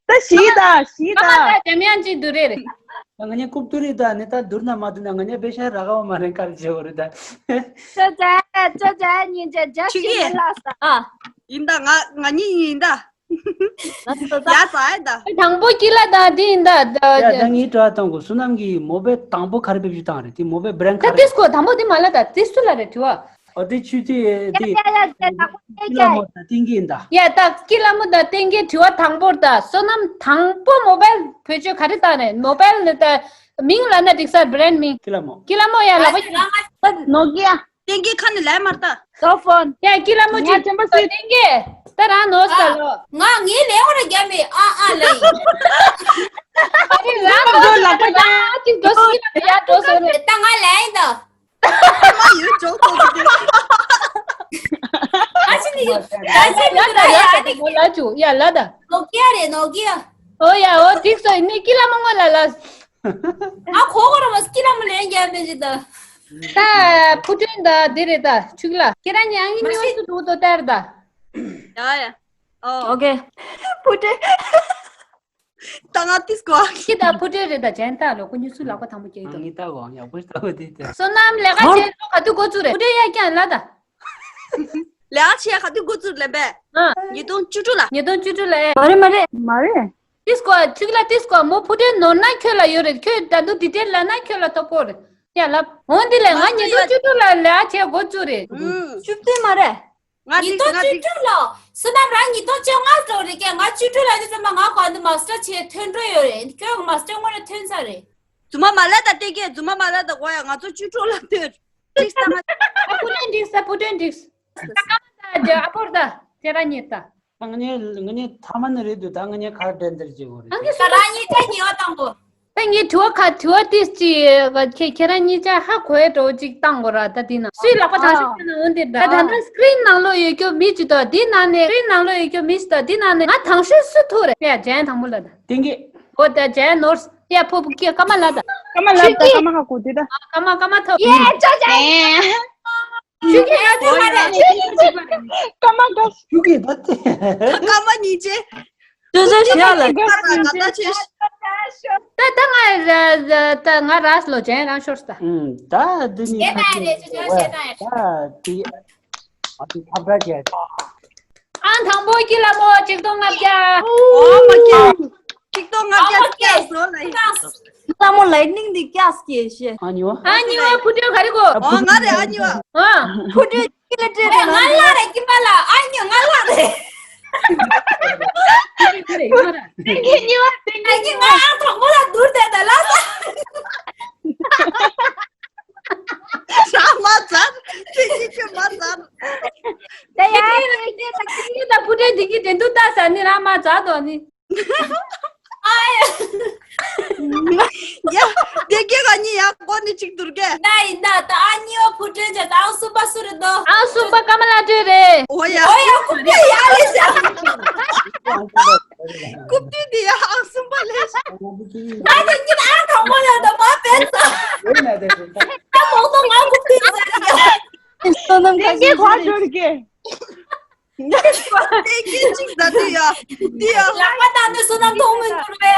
ད་ཤི་ད་ཤི་ད། ཨ་མ་ད་འཇམ་དབྱངས་གཅིག་དུ་རེ་རེ། ད་ང་ཉེ་རྐུབ་ཏུ་རེ་ད་ནི་ད་དུར་ན་མ་དུ་ན་ང་ཉེ་བེ་ཤ་ར་ག་བ་མ་རེ་ཀར་ཇེ་བོ་རེ་ད། ཅོ་ཅ་ཅོ་ཅ་ཉིན་ཅ་ཇ་ཆུ་ཤི་ཡེ་ལ་ས་ཨ། ཡིན་ད་ང་ང་ཉིད་ཡིན་ད། ཡ་ས་ཨེ་ད། དང་པོ་ཀི་ལ་དང་དེ་ཡིན་ད། ཡ་ད་ངའི་དྲི་བ་དང་གོ་བསོད་ནམས་ཀྱི་མོ་བེ་དང་པོ་ག་རེ་བེ་བཞི་བཏང་རེད་དེ་མོ་བེ་བྷི་རན་ག་ད་རེ། ཏིས་ཀོ་དང་པོ་དེ་མ་ལ་ད་ཏིས་སུ་ལ་རེད་དྲི་བ། ཨོ་དེ་ཆུ་ཚོད་དེ། ཡ་ཡ་ཡ་ཡ། ལགས་སོ། ཀི་ལ་མོ་དང་ཏིང་ཀི་ཡིན་ད། ཡ་ད་ཀི་ལ་མོ་དང་ཏིང་ཀི་དྲི་བ་དང་པོར་ད། བསོད་ནམས་དང་པོ་མོ་བལ་བེད་སྤྱོད་ག་རེ་བཏང་རེད། མོ་བལ་ནི་ད་མིང་ལབ་ན་འགྲིག་ས། བྷི་རེན་མིང་། ཀི་ལ་མོ། ཀི་ལ་མོ་ཡ་ལགས་པ། ནོ་ཀི་ཡ། ཏིང་ཀི་ཁ་ནས་ལས་མར་ལྟ། ཀོ་ཕོན། ཡ་ཀི་ལ་མོ་ཅིག་ཏིང་ཀི་ད་རང་ནོར་ས་ལོ། ང་ངའི་ལས་འོ་ར་རྒྱ་མི་ཨ་ཨ་ལ་ཡིན། ཨ་རེ་རང་ནོར་ས་ལོ། ཨ་ཅིག་འགྲོ་སོང་། ཡ་འགྲོ་སོང་རེད། ད་ང་ལས་ཡིན་ད། མ་ཡོད་ཅོག་ཏོ་གི་དེ། ཨ་ཅི་ནི་ཨ་ཅི་ནི་ད་ཡ་ནི་ལ་ཅུ་ཡ་ལ་ད། ནོ་ཀི་ཡ་རེད་ནོ་ཀི་ཡ། ཨོ་ཡ་ཨོ་འགྲིག་སོང་། ནི་ཀི་ལ་མོ་ངོ་ལ་ལ། ཨ་ཁོ་ཁོ་ར་མ་ཀི་ལ་མོ་ལས་རྒྱ་མི་རེད་ད། ད་ཕུ་ཏོན་ད་འདི་རེད་ད་ཆུག་ལ། ཁྱེད་རང་ཉང་གི་ཉི་འོ་སུ་འགྲོ་དོ་ལྟར་ད། ཡ་ཡ། ཨོ། ཨོ་ཀེ། ཕུ་ཏོན། ད་ང་ཏིས་གོ། ཁྱི་ད་ཕུ་ཏོན་རེད་ད། ཇན་ད་ལོ་ཀུ་ཉུ་སུ་ལག་པ་དང་པོ་སྐྱེས་དོ། ངི་ད་གོ་ཡག་པོ་ལྟ་བུ་དེ་དེ། བསོད་ནམས་ལས་ཀ་བྱེད་ལོ་ག་དུས་འགོ་བཙུགས་རེད། ཕུ་ཏོན་ཡ་ཀྱང་ལ་ད། ལས་ཆེ་ག་དུས་འགོ་བཙུགས་ལེན་པས། ཨ། ཉིས་སྟོང་བཅུ་དྲུག་ལ། ཉིས་སྟོང་བཅུ་དྲུག་ལ་ཨེ། མ་རེད་མ་རེད། མ་རེད། ཏིས་ཀོ་ཚིག་ལ་ཏིས་ཀོ་མོ་ཕུ་ཏོན་ནོར་ན་ཁྱོད་ལ་ཡོད་རེད། ཁྱོད་ད་དུང་འདི་དེར་ལ་ན་ཁྱོད་ལ་ཐོབ་གོ་རེད། ཡ་ལབ་འོང་འདི་ལས་ང་ཉིས་སྟོང་བཅུ་དྲུག་ལ་ལས་བྱེད་འགོ་བཙུགས་རེད། ཨུམ། བཅུ་བདུན་མ་རེད། ང་ཉིས་ཏིས་སྟོང་ང་བཅུ་ཏིས། དྲུག་ལོ། བསོད་ནམས་རང་ཉིས་སྟོང་བཅོ་ལྔ་འགྲོ་རེད་ཀྱང་ང་བཅུ་དྲུག་ལ་དུས་ཙམ་པ་ང་གོ་འདི་མ་སི་ཊར་བྱེད་ཐོན་འགྲོ་ཡོད་རེད། ཁྱོད་མ་སི་ཊར་སྔོན་ལ་ཐོན་ཚར་རེད། རྫུན་མ་མ་ལབ་ད་ལྟས་ཀྱི་རྫུན་མ་མ་ལབ་ད་གོ་ཡ། ང་ཚོ་བཅུ་དྲུག་ལ་ཐོན། ཏིག་ས་ང་། ཨ་ཕུ་ཏོན་འགྲིག་ས། ཕུ་ཏོན་འགྲིག་ས། ད་ཀ་མ་ད་ཨ་ཕོར་ད་ཁྱེད་རང་ཉིད་ད། ང་ནི་ང་ནི་ཐ་མ་ནི་རེད་འདུག་ད་ང་ནི་གར་འགྲན་བསྡུར་བྱེད་དགོས་རེད། ད་རང་ཉིད་ད་ཉེ་བ་དང་པོ། ད་ངས་དྲི་བ་ཁ་དྲི་བ་ཏིས་ཅི་ཁྱེད་ཁྱེད་རང་གཉིས་ཆ་ཧ་གོ་ཡ་འགྲོ་ཅིག་བཏང་དགོས་ར། ད་འདི་ན་སུའི་ལག་པ་དང་ཤོག་ན་འོན་ཏེ་ད་ད་ལྟ་སི་ཀྲིན་ནང་ལོགས་ཡོད་རྒྱུ་མི་ཅིག་དང་འདི་ནང་ནས་སི་ཀྲིན་ནང་ལོགས་ཡོད་རྒྱུ་མི་ཅིག་དང་འདི་ནང་ནས་ང་དང་ཤོས་སུ་ཐུག་རེད་ཡ། ཇན་དང་པོ་ལ་ད། ཏིང་ཀི། འོ་ད་ཇན་ནོར་ཡ་ཕོ་བུ་ཀི་ཀ་མ་ལ་ད། ཀ་མ་ལ་ད་ཀ་མ་ཧ་གོ་དེ་ད། ཀ་མ་ཀ་མ་ཐོབ། ཡེ་ཅོ་ཅོ། ཆུ་གི་ང་ཚོ་ཡིན་གཅིག་པ་རེད། ཀ་མ་ཀ་ཆུ་གི་ད་དེ། ཀ་མ་ཉིན་བྱེད། ཅོ་ཅོ་ཞེས་ལ། ཀ་མ་ད་ད་ཆེ། ད་ད་ང་ད་ང་ར་སློ་ཅན་རང་ཤོར་ས། ད་འདི་ནི་ཁ་ཆེ། ད་དེ་ཨ་དེ་ཁ་བྲལ་བྱས། ཨང་དང་པོ་ཀི་ལ་མོ་ཆིག་སྟོང་ལྔ་བརྒྱ། ཨོ་མ་ཀེ། ཆིག་སྟོང་ལྔ་བརྒྱ་བརྒྱ་སོ་ལ་ཡིན། ལ་མོ་ལའི་ནིང་འདི་བརྒྱ་སྐྱེས་ཤེ། ཨ་ཉོ། ཨ་ཉོ་ཕུ་ཏོ་ག་རེ་གོ། ཨོ་ང་རེ་ཨ་ཉོ། ཨ། ཕུ་ཏོ་ཀི་ལ་ཏྲེ་རེ་ང་ལ་རེ་ཀི་མ་ལ་ཨ་ཉོ་ང་ལ་རེ། ཏེང་ཉི་བ་ཏེང་ཉི་ང་ཨ་ཐོག་མོ་ལ་དུར་དེ་ད་ལ་ས། རང་མ་ཚར། ཁྱེད་ཀྱིས་ཁྱོད་མ་ཚར། ད་ཡ་ཡ་ཡ་ད་ཕུ་ཏོ་འདི་གི་དེ་འདུག་ད་ས་ནི་རང་མ་ཚར་དོ་ནི། ཡ། དེ་སྐད་ག་ཉི་ཡ་གོ་ནི་གཅིག་དུར་གེ། ད་ཡིན་ད་ད་ཨ་ཉི་བ་ཕུ་ཏོ་ཅ་ད་ཨང་གསུམ་པ་སུ་རེད་དོ། ཨང་གསུམ་པ་ཀ་མ་ལ་ཏྲེ་རེད། ཨོ་ཡ། ཨོ་ཡ་ཀུབ་ཏི་ཡ་ལེ་ཤ། ཀུབ་ཏི་དེ་ཡ་ཨང་གསུམ་པ་ལེ་ཤ། ད་དེ་ཉིད་ཨང་དང་པོ་ལ་ད་མ་པེན་ས། ད་མོག་ཏོ་ང་ཀུབ་ཏི་ས་རེད། བསོད་ནམས་ཁ་ཤས་ཤིག་རེད། ཏེང་ཀི་གཅིག་ད་དུ་ཡ། འདི་ཡ། ལག་པ་བཏང་དུས་བསོད་ནམས་མཐོང་མི་འགྱུར་བས།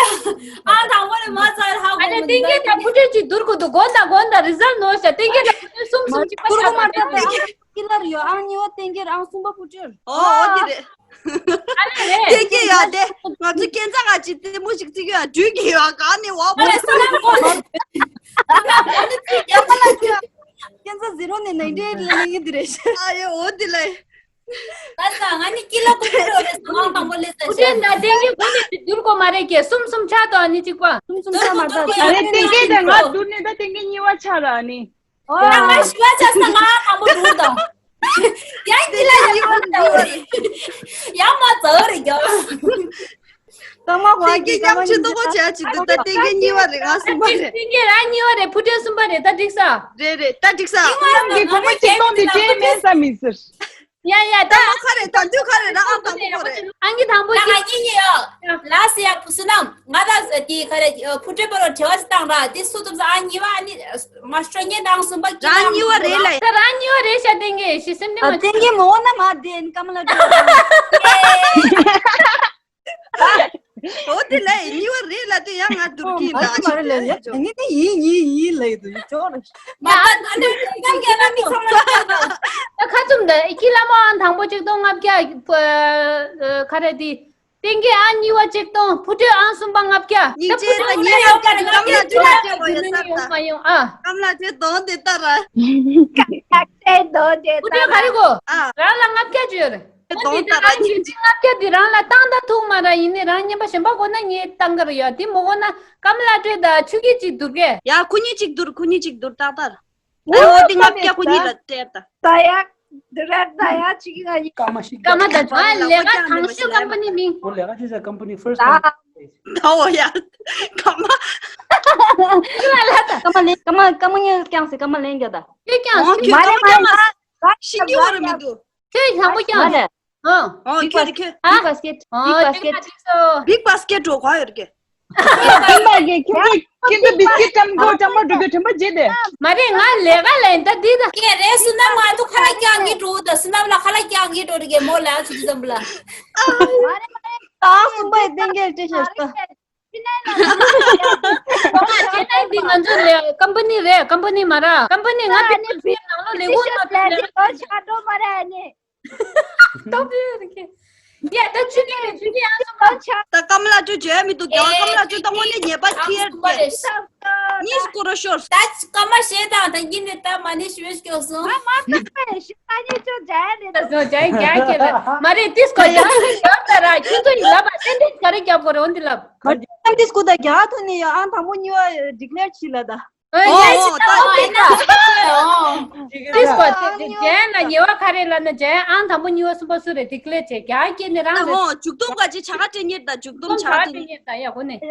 ཨང་དང་པོ་ནས་མ་ཚར་ཧ་གོ་ཨ་ནི་མི་ཏེང་ཀི་འདུག་ད་ཕུ་ཏོ་ཅིག་དུར་གོ་འདུག་གོ་ད་གོ་ད་རི་ཛལ་ནོར་ཤ། ཏེང་ཀི་ད་ཕུ་ཏོ་གསུམ་གསུམ་གཅིག་པ་ཆགས་པ་ཏེང་ཀི་ཀི་ལར་ཡོད། ཨང་གཉིས་པ་ཏེང་ཀིར། ཨང་གསུམ་པ་ཕུ་ཏོར། ཨོ་ཨོ་འདི་རེད། ཨ་ནི་རེད། ཏེང་ཀི་ཡ་དེ་ང་ཚོ་སྐྱེན་ཚ་ང་ཅི་ཏེ་མོ་ཞིག་ཅིག་ཡ་དུས་ཀྱི་ཡ་ག་ནི་བ་བ་རེད་བསོད་ནམས་གོ་རེད། ཨ་ནི་ཅི་རྒྱབ་ལ་ཅི། སྐྱེན་ཚ་ཟི་རོ་ནས་ནའིན་ཊི་ཨེཊ་ལ་ལེན་གི་འདི་རེད་ཤག་ཨ་ཡོ་འོ་འདི་ལ། ད་ས་ང་ནི་ཀི་ལ་ཀུ་ཀུ་རོ་རེད་ཟེར་ང་དང་པོ་ལེ་ཟེར་ཤག་ད་ཏེང་ཀི་གོ་ནི་དེ་བསྡུར་གོ་མ་རེད་ཀྱེ། གསུམ་གསུམ་ཆགས་དང་ནི་གཅིག་པ། གསུམ་གསུམ་ཆགས་མ་ད་ད་རེད། ཏེང་ཀི་དེ་ང་བསྡུར་ནི་ད་ཏེང་ཀི་གཉིས་པ་ཆགས་ར་ནི། ཨོ་ད་ང་ཞི་བ་ཆགས་ས་ང་དང་པོ་བསྡུར་དང་། ཡང་ཀི་ལ་ཡང་མ་ཚར་རེད་ཀྱང་། ཀ་མ་གོ་ཏེང་ཀི་ཉམ་ཆུ་ཏོག་གོ་བྱས་ཅི་འདུག་ད་ཏེང་ཀི་གཉིས་པ་རེད། ང་གསུམ་པ་རེད། ཏེང་ཀི་རང་གཉིས་པ་རེད། ཕུ་ཏོ་གསུམ་པ་རེད། ད་འགྲིག་ས། རེད་རེད། ད་འགྲིག་ས། ཨང་གི་བུ་མོ་ཆིག་སྟོང་འདི་ཅེས་མེད་ས་མི་ཟེར། ཡ་ཡ་ད། ད་ཁ་རེད། ད་དུས་ཁ་རེད་ད། ཨང་དང་པོ་ཁོ་རེད། ཨང་གི་དང་པོ་ད་ཁྱེད་ང་གཉིས་གཉིས་ཡོད། ལ་སི་ཡ་བསོད་ནམས་ང་ད་དེ་ཁ་རེད། ཕུ་ཏོ་པོ་རོ་བྲེ་བ་ཞིག་བཏང་ར་དེ་སུ་ཐུབ་ས། ཨང་གཉིས་པ་ཨ་ནི་མ་སྤྲོ་ཉེ་དང་གསུམ་པ་ཀི་རང་གཉིས་པ་རེད་ལ། ད་རང་གཉིས་པ་རེད་ཤག་ཏེང་ཀི་ཞི་སེམས་ནི་མ་ཏེང་ཀི་མོ་ན་མ་དེ་ཨན་ཀ་མ་ལ་ཏེ། ཨོ་དེ་ལས་གཉིས་པ་རེད་ལ་དེ་ཡང་ང་བསྡུར་གྱིན་ད། ཨ་མ་རེད་ལ་ཡ་ད་ངས་དེ་ཡིན་ཡིན་ཡིན་ལ་ཡི་དུ་ཡི་ཅོག་རེད། མ་ད་ད་ནི་ཡང་ག་ན་མི་ཚང་མ་ད་ཁ་ཙུམ་ད་ཨི་ཀི་ལ་མོ་ཨང་དང་པོ་ཆིག་སྟོང་ལྔ་བརྒྱ་ཁ་རེད་དེ། ཏིང་གི་ཨང་གཉིས་པ་གཅིག་སྟོང་། ཕུ་ཁྲོད་ཨང་གསུམ་པ་ལྔ་བརྒྱ། སྙིང་རྗེ་དང་སྙིང་རྗེ་དང་། སྐམ་ལ་ཅོ་ལ་ཅོ་བ་ཡོད་ས་དང་། ཡོང་མ་ཡོང་ཨ། སྐམ་ལ་ཅོ་གདོང་དེ་ལྟ་ར། ཀ་ཀའི་གདོང་དེ་ལྟ་ར། ཕུ་ཁྲོད་ག་རེ་གོ། ཨ། རང་ལ་ལྔ་བརྒྱ་ཅོ་ཡོད་རེད། ཨ་དེ་གདོང་ལྟ་ར། ལྔ་བརྒྱ་དེ་རང་ལ་བཏང་ད་ཐུག་མ་ར། ཡིན་ནི་རང་རྔན་པ་གཞན་པ་གོ་ན་ངས་བཏང་གི་རེད་ཡ། དེ་མོ་གོ་ན་སྐམ་ལ་ཅོ་དང་ཆུ་སྐྱིད་ཅིག་བསྡུར་གས། ཡ་ཁོ་གཉིས་ཅིག་བསྡུར། ཁོ་གཉིས་ཅིག་བསྡུར་ཏག་ཏག་ཨ་འོ་དེ་ལྔ་བརྒྱ་ཁོ་གཉིས་ལ་སྟེར་ད། ད་ཡ། དུ་ར་ད་ཡ་ཅིག་ང་ཡི། ཀ་མ་ཤི། ཀ་མ་ད་ང་ལས་ཀ་དང་ཤོས་ཀམ་པ་ནི་མིང་། ཨོ་ལས་ཀ་ཅི་ཟེར་ཀམ་པ་ནི་ཕར་སི་ད། ད་འོ་ཡ། ཀ་མ། ཀ་མ་ལ་ད། ཀ་མ་ལེན་ཀ་མ་ཀ་མ་ཉེ་ཀྱང་སེ་ཀ་མ་ལེན་རྒྱ་ད། ཁྱོད་ཀྱང་ཨོ་སེ་ཁྱོད་མ་ཀ་མ་རེད་མ་ཀྱང་རེད། ཤི་གི་བ་རེད་མི་འདུག་ཁྱོད་ཡང་པོ་ཀྱང་། ཨོ། ཨོ་ཁྱོད་ཁྱོད། ཨ། Big basket། Big basket། Big basket་འགྲོ་ག་ཡོད་ཀྱི། ཁྱེད་ཚོ་ཁྱེད་ཚོ་བི་སི་ཀིཊ་ཀྲམ་གོ་ཀྲམ་པ་འགྲོ་གི་དྲན་པ་བརྗེད་དེ། མ་རེད་ང་ལས་ཀ་ལས་ད་འདི་ད། ཀྱེ་རེད་སུ་ནམ་ང་ཚོ་ཁ་ལག་རྒྱག་གི་འགྲོ་ད་སུ་ནམ་ལ་ཁ་ལག་རྒྱག་གི་འགྲོ་རེད་གི་མོ་ལ་ཚུགས་ཙམ་པ་ལ། ཨ་སུ་པའི་ཏན་གེ་ཏྲེ་ཤ་སྟ། ཁྱེད་ནས་འདི་ང་ཚོ་ལས་ཀམ་པ་ནི་རེད་ཀམ་པ་ནི་མ་ར་ཀམ་པ་ནི་ང་དེ་ནང་ལོ་ལས་ཁུངས་ནང་ལས་ཀ་ཆགས་འགྲོ་མ་ར་ནི། སྟོབས་ཡོད་རེད་ཀྱི། ཡ་ད་ཆུ་ནི་རེད་ཆུ་ནི་ཡང་སོང་ད། ད་ཀམ་ལ་ཅོ་བྱས་མི་འདུག་རྒྱ་ཀམ་ལ་ཅོ་ད་དངོས་གནས་ཉེས་པ་ཁྱེར་ཏེ། གཉིས་སྐོར་རོ་ཤོར། ད་ཀམ་ལ་ཤེས་དང་ད་ཡིན་ནི་ད་མ་ནི་ཤོད་སྐྱོ་སོང་། ང་མ་ཐུབ་པས་ཤི་ད་ནི་ཅོ་བྱས་རེད་ད། སོ་བྱས་རྒྱ་ཁྱེར་ར་མ་རེད་ཏིས་གོ་རྒྱ་ཁྱེར་ཡོད་ད་ར་ཁྱོད་ཚོ་ཡིན་ལབ་པ་སེམས་ཁྲལ་ག་རེ་རྒྱབ་དགོས་རེད་འོན་ཏེ་ལབ། ཁ་ཏིས་གོ་ད་རྒྱ་ཐོན་ནི་ཡ་ཨང་དང་པོ་གཉིས་པ་ཌི་ཀི་ལེར་བྱེད་ལ་ད། ཨོ་ཡ་ཅི་ད་ཨོ་ཡ་ན། ཏིས་པ་དེ་དེ་ཇན་ལ་ཉེ་བ་ག་རེ་ལབ་ན་ཇན་ཨང་དང་པོ་གཉིས་པ་གསུམ་པ་སུ་རེད་ཌི་ཀི་ལེར་བྱས་རྒྱ་སྐྱེས་ནས་རང་རེད། ཨོ་མཇུག་སྡོམ་ག་ཅི་བྱ་དགའ་སྤྲད་ཉེར་དང་མཇུག་སྡོམ་བྱ་དགའ་སྤྲད་ཉེར་དང་ཡ་གོ་ནས།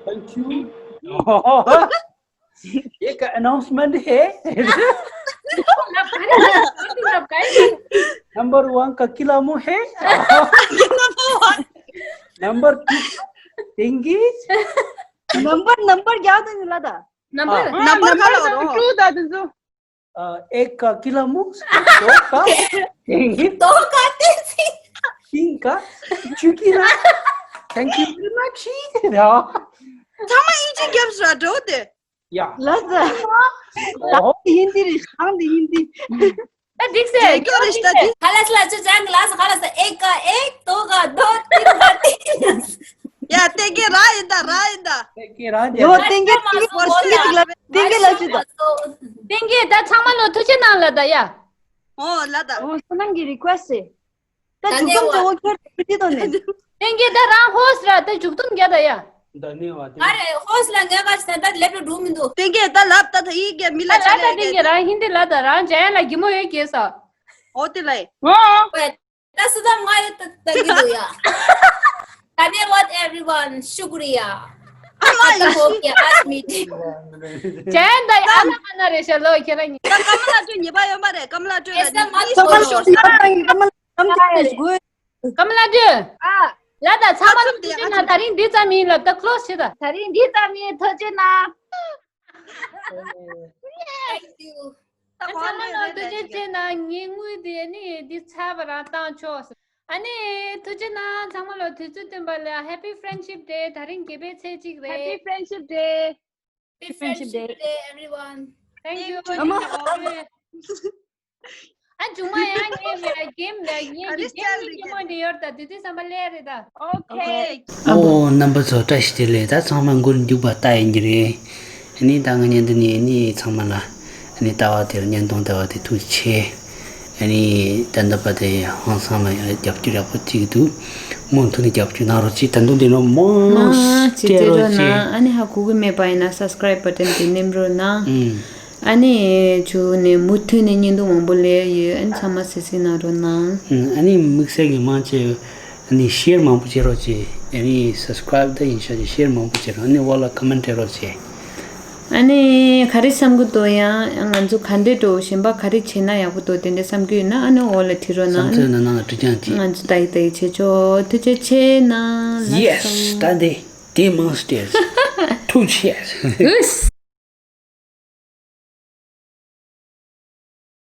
Thank you. ये क्या अनाउंसमेंट है? Number one का किलामू है। Number two टिंगी। Number number क्या था मिला था? नंबर हाँ, नंबर नंबर खा लो। टू था तुझो। अ, एक का किलामू, दो का टिंगी, दो का टिंगी, तीन का चुकीला। Thank you very much. ཚང་མ་ཨིན་ཇི་རྒྱབ་སུ་ར་འགྲོ་དེ། ཡ། ལ་ས། ཨོ། ཧིན་དི་རེད་ཤང་དི་ཧིན་དི། ད་འགྲིག་སེ། ཇེ་ཀྱོ་རེ་ཤ་ཏི། ཁ་ལ་སི་ལ་ཅི་ཅང་གི་ལ་ས་ཁ་ལ་ས་ཨེ་ཀ་ཨེ་དོ་ག་དོ་ཏི་ག་ཏི། ཡ་ཏེ་ཀེ་ར་ཡིན་ད་ར་ཡིན་ད། ཏེ་ཀེ་ར་ཡིན་ད། ཡོ་ཏེ་ཀེ་ཏི་ཀེ་ལ་ཏེ་ཀེ་ལ་ཅི་ད། ཏེ་ཀེ་ད་ཚང་མ་ལོ་ཐུགས་རྗེ་གནང་ལ་ད་ཡ། ཨོ་ལ་ད། ཨོ་སོ་ནང་གི་རི་ཀུ་ཨེ་སི་ད་མཇུག་སྡོམ་ཇོ་བོ་ཁྱོད་ཀྱི་དོ་ནས། ཏེ་ཀེ་ད་རང་ཧོ་སི་ར་ད་མཇུག་སྡོམ་རྒྱ་ད་ཡ། ད་ནི་བ་དེ། ཨ་རེ་ཧོ་སི་ལ་ངས་ག་ཞིག་ད་ད་ལེབ་ལོ་འགྲོ་མི་འདུག་ཏེ་ཀེ་ད་ལབ་ད་ད་ཡི་གེ་མི་ལ་ད་ཆ་ད་ལེ་ཏེ་ཀེ་རང་ཧིན་དི་ལ་ད་རང་ཇ་ཡ་ལ་གི་མོ་ཡོད་གེ་ས། ཨོ་ཏི་ལའི། ཨོ། ད་སུ་ད་མ་ཡོད་ད་ད་གི་འདུག་ཡ། ད་ནི་what everyone ཤུ་ཀུ་རི་ཡ། ཨ་མ་ཡ་ཧོ་ཀེ་ཨ་མི་ཏི། ཇ་ཡ་ད་ཡ་ཨ་ན་ཨ་ན་རེ་ཤ་ལོ་ཁྱེད་རང་ཉིད། ད་ཀམ་ལ་ཅོ་ཉེས་པ་ཡོད་མ་རེད་ཀམ་ལ་ཅོ་ཡ་ད་ཉེས་པ་ཤོར་ས། ཀམ་ལ་ཅོ། ཨ། ལ་ད་ཚང་མ་ལ་ཐུགས་རྗེ་གནང་། ད་རིང་འདི་ཙམ་ཡིན་ལབ་ད་ཁ་ལོ་ཟེར་ད། ད་རིང་འདི་ཙམ་ཡིན་ཐུགས་རྗེ་གནང་། Thank you. ད་ཚང་མ་ལ་ཐུགས་རྗེ་ཆེ་གནང་། ངའི་དངུལ་དེ་ནི་འདི་ཚར་བ་རང་བཏང་ཆོག་ཨ་ནི་ཐུགས་རྗེ་གནང་། ཚང་མ་ལ་དུས་ཚོད་བསྟུན་པ་ལ་Happy Friendship Day། ད་རིང་དགེ་བའི་ཚེས་གཅིག་རེད། Happy Friendship Day. Happy Friendship Day, everyone. Thank you. Thank you. ཨ་ཇུ་མ་ཡང་ངའི་མེད་ར་གེམ་མེད་ངའི་གི་གེམ་གི་ཉིན་མོ་འདི་ཡོད་ད་དུས་དུས་བསམ་པ་ལས་རེད་ད། ཨོ་ཁེ། ཨ་བོ་རྣམ་པ་ཚོ་བཀྲ་ཤིས་བདེ་ལེགས། ད་ཚང་མ་མགོ་མཇུག་པ་ལྟ་ཡིན་གྱི་རེད། ཨ་ནི་ད་ང་ཉན་འདི་ནས་ཨ་ནི་ཚང་མ་ལ་ཨ་ནི་ལྟ་བ་དེར་བརྙན་ཐུང་ལྟ་བ་དེ་ཐུགས་རྗེ་ཆེ། ཨ་ནི་ད་འདི་པ་དེ་ཧང་སང་ལ་ཡང་རྒྱབ་སྐྱོར་ཡག་པོ་བྱེད་ཀྱི་འདུག་མུ་མཐུད་ནས་རྒྱབ་སྐྱོར་གནང་རོགས་གྱིས། ད་དུང་དེ་ནོ་མང་ཅི་སྤྲད་རོགས་གྱིས། ཨ་ནི་ཧ་གོ་གི་མེད་པ་ཡིན་ན་སབ་སི་ཀ་རའིབ་བ་ཊན་དེ་ནེམ་རོགས་གནང་། ཨ་ནི་ཆུ་ནས་མུ་མཐུད་ནས་བརྙན་ཐུང་མང་པོ་ལས་ཡོད། ཨ་ནི་ཚང་མ་གཟིགས་གཟིགས་གནང་རོགས་གནང་། ཨ་ནི་དམིགས་བསལ་གྱི་མང་ཆེ་ཨ་ནི་ཤེར་མང་པོ་བྱེད་རོགས་གྱིས། ཨ་ནི་སབ་སི་ཀ་རའིབ་ད་ཡིན་ཤག་ཅིག་ཤེར་མང་པོ་བྱེད་རོགས། ཨ་ནི་འོག་ལ་ཀོ་མེན་ཊི་སྤྲད་རོགས་གྱིས། ཨ་ནི་ག་རེ་བསམ་གི་འདུག་ཡང་ང་ཚོ་ག་འདྲས་འགྲོ་གཞན་པ་ག་རེ་བྱས་ན་ཡག་པོ་འདུག་དེ་འདྲས་བསམ་གི་ཡོད་ན་ཨ་ནི་འོག་ལ་བྲིས་རོགས་གནང་། བསམ་ཚུལ་ནང་ནང་ལ་དྲི་རྐྱང་གྱིས། ང་ཚོ་ད་ཡི་ད་ཡི་བྱེད་ཆོག་ཐུགས་རྗེ་ཆེ་གནང་། ལགས་སོ། ཡེ་སི། ད་འདི་དེ་མང་སྟེ་ཐུགས་རྗེ་ཆེ། ཨུས།